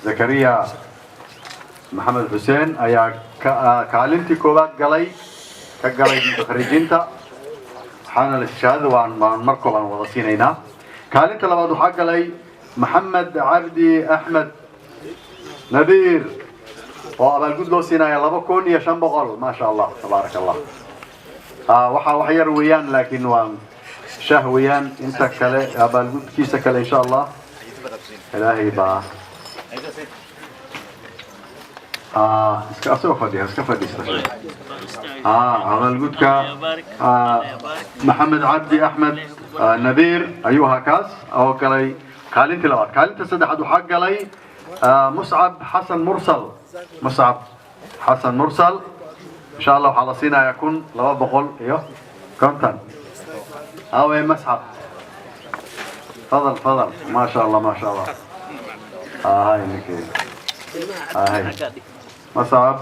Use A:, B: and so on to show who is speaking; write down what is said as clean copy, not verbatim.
A: Zakariya Maxamed Xuseen ayaa kaalintii koowaad galay, ka galay mutakharijiinta. Waxaana la shahaadada waan mar kooban wada siinaynaa. Kaalinta labaad waxaa galay Maxamed Cabdi Axmed Nadiir, oo abaalgud loo siinaya 2500. Maasha Allah, tabaaraka Allah. Waxaa wax yar weeyaan, laakiin waa shah weeyaan. Inta kale abaalgudkiisa kale, insha Allah, Ilaahay baa iska asagoo fadhiya iska fadhiista. Abaalgudka Maxamed Cabdi Axmed Nadiir ayuu ahaa kaas oo galay kaalintii labaad. Kaalinta saddexaad waxaa galay Muscab Xasan Mursal. Muscab Xasan Mursal, insha Allah, waxaa la siinayaa 1250. Awe Muscab? Fadal, fadal. Maasha Allah, maasha Allah. Hay ninkii, hay Muscab.